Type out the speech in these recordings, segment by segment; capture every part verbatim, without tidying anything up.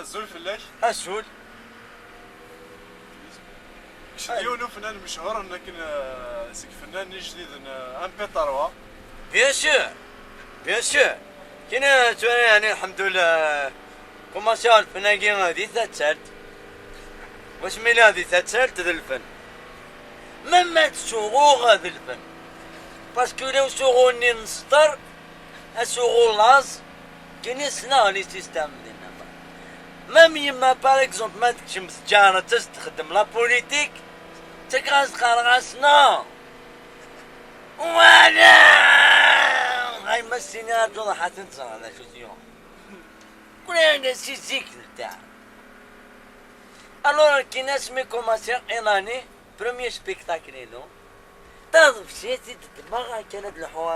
Azul fell-ak. Azul. Kečč d yiwen ufennan mechuṛ akken, eh, seg ifennanen ijdiden, eh, M P trois. Bien sûr. Bien sûr. Kina tura, yeɛni, lḥemdullah, kumaṣiɣ lfen-agi di tattalt. Wasmi lliɣ di tattalt d lfen. Même ma ttsuɣuɣ d lfen. Parce que ula usuɣu-nni n sṭer, asuɣu laẓ, kini ssneɣ les systèmes dinna. Même yemma, par exemple, ma tekcem tǧaret-as txeddem la politique, ttakeɣ-as, qqareɣ-as non. Wala! Ay ma s-tiniɣ ad tuḍeḥ ad ten-tẓer d acu t-yuɣen. Kul ayen si zik netta. Alors, kina asmi kumaṣiɣ iḍ-nni, premier spectacle-inu, taḍebsit i d-ddmeɣ akken ad lḥuɣ,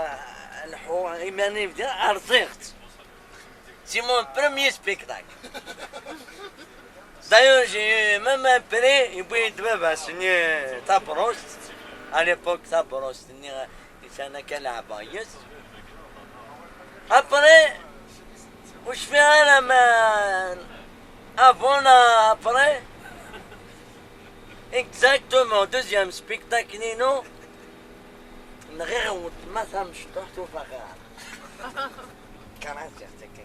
lḥuɣ iman-iw, bdiɣ rẓiɣ-tt. C'est mon premier spectacle. D'ailleurs, j'ai eu même un prix, yewwi-d baba-s-nni tabṛust. À l'époque, tabṛust-nni, isan akka leɛbeɣ yes. Après, ur cfiɣ ara ma avant neɣ après. Exactement, deuxième spectacle-inu, nɣiɣ weltma tamecṭuḥt ur faqeɣ ara. Kṛaziɣ-tt akka.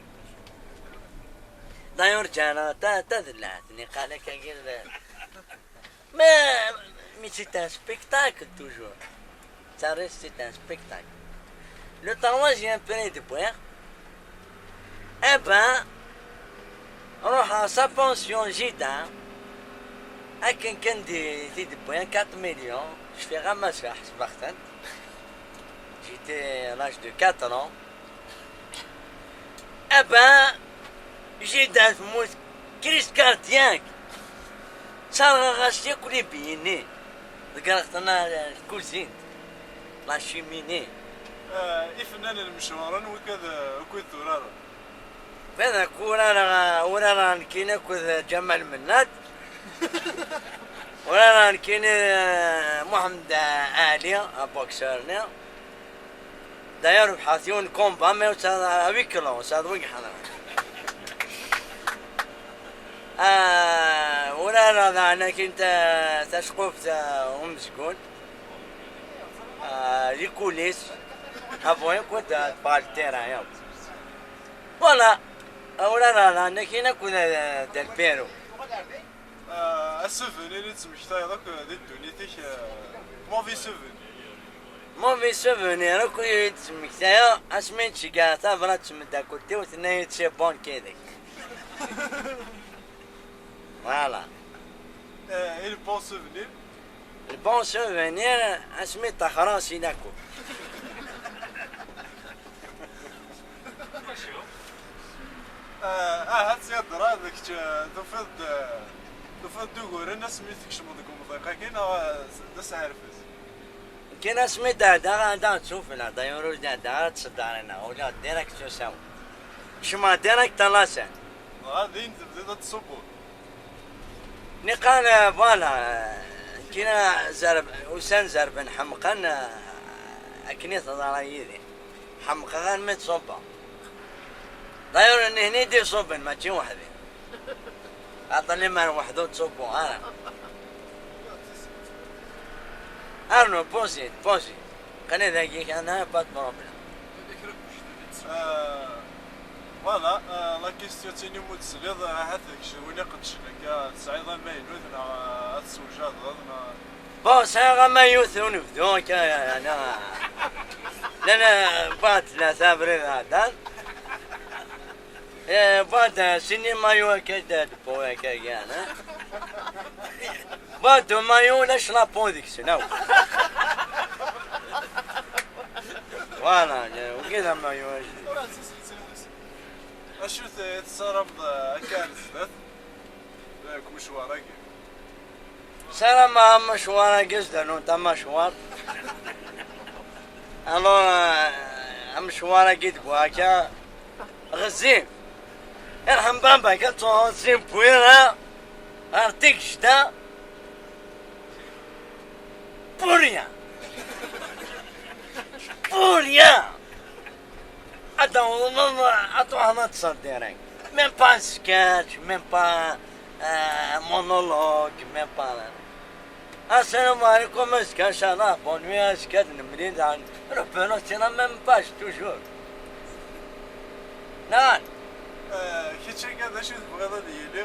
D'ailleurs, ǧǧan-aɣ ta, ta d lɛetni, qal akka. Mais, mais c'est un spectacle toujours. Ça reste, c'est un spectacle. Le troisième prix de boire, eh ben, ruḥeɣ s pension jida, akken kan di, di d-wwiɣ quatre millions, cfiɣ a Maca, ḥesbeɣ-tent. J'étais à l'âge de quatre ans. Eh ben, jida temmut, crise cardiaque. Sserɣeɣ-as yakk les billets-nni. Ḍeggreɣ-ten ɣer tkuzint, la cheminée. Ah, ifennanen mechuṛen, wigad, eh, akked turareḍ? Bad ak urareɣ, urareɣ nekkini akked Ǧamal Mennad. Urareɣ nekkini, eh, Muḥemmed Ali, aboxeur-nni. D'ailleurs, rebḥeɣ yiwen combat, mais ur tesɛiḍ ara huit kilos, ur tesɛiḍ win iḥeḍren. Ah, urareɣ daɣen akkin ta-, taceqquft, ah, umezgun. Ah, les coulisses. Avant yakk ad teffeɣ ɣer terrain yakk. Voilà. Urareɣ daɣen akkin akked, ah, Del Piero. Ah, asouvenir i d-temmektayeḍ akk di ddunit-ik, ah, mauvais souvenir. Mauvais souvenir akk i d-ttmektayeɣ asmi d-tceggeɛ tabrat tmeddakelt-iw, tenna-yi-d c'est bon kidek. Voilà. Ah, et le bon souvenir? Le bon souvenir, asmi ṭaxreɣ si lako. Ah, ahat s yadra d kečč, ah, tufiḍ-d, ah, tufiḍ-d uguren asmi tkecmeḍ deg umḍiq-agi, neɣ, ah, d aseḥref-is? Nekkini asmi d-ɛeddaɣ, ɛeddaɣ d tufella, d'ailleurs ur d-ɛeddaɣ ara d tseddarin-a, ula direct s usawen. Kecmeɣ direct à la scène. Dɣa din tebdiḍ ad tṣubbuḍ. Niqal, euh, voilà, euh, kina zerb, usan zerben ḥemqen, euh, akken i teḍra yid-i. Ḥemqeɣ armi d-ṣubbeɣ. D'ailleurs, nihni d-iṣubben, mačči weḥd-i. Aṭel iman weḥd-u ur ttṣubbuɣ ara. Arnu, posi-d, posi-d. Qni dagi kan, pas de problème. Ah, voilà, ah, la question-inu ma ur d-tesliḍ, ahat d kečč win iqeddcen akka, tesɛiḍ amaynut neɣ, ah, ad tessewjadeḍ neɣ? Bon, sɛiɣ amaynut n unebdu akka, yeɛni, llan bɣan tlata abrid iɛeddan. Eh, bɣan sin imayu akka d-, d-wwiɣ akka, yeɛni. Bɣan d umayu ulac la peau deg-sen akk. Voilà, wagi d amayu ajdid. Acu t-, tessarameḍ, eh, akka ar zdat, eh, deg umecwar-agi? Ssarameɣ amecwar-agi ad d-rnunt amecwar. Alors, eh, amecwar-agi d bu akka ɣezzif. Irḥem baba-k, ad truḥeḍ si Bwira ɣer Tigejda. Pour rien. Pour rien. Ad tawḍeḍ, ad truḥeḍ ad teṣṣeddireḍ. Même pas un sketch, même pas un monologue, même pas. Assalamu alaikum, azekka, inchallah, bonne nuit, azekka ad nemlil daɣen. Revenons sur la même page, toujours. Neɣ? Kečč akka d acu tebɣiḍ ad yili?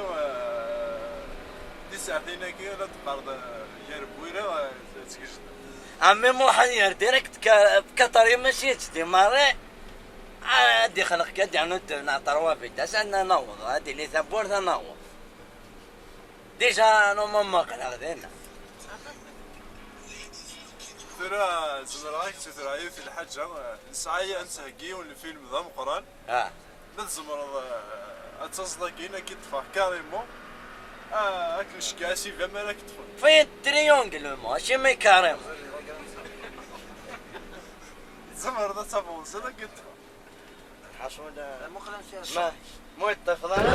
Tisaɛtin-agi la d-teqqareḍ gar n wira, tgejdeḍ. Ɛemmi Muḥ ad yer direct, quatre heures mačči yettdimarri. Ad ixleq kan, ad d-yernu neɛṭer wabidas, ad naweḍ, ad d-tili tawwurt, ad naweḍ. Déjà, normalement, aql-aɣ dinna. Tura zemreɣ ad k-ssutreɣ yiwet n lḥaǧa. Nesɛa, ad nettheggi yiwen n lfilm d ameqqran. Ah. Ma tzemreḍ, eh, ad taẓeḍ akkin, ad k-id-ṭṭfeɣ carrément. Ah, ad k-nceggeɛ, a sidi, ma ara k-ṭṭfen. Fais un triangle, moi, je mets carrément. Tzemreḍ ad tavansed, ad k-id-ṭṭfeɣ. Lḥaṣun, ma, ma yeṭṭif ḍara.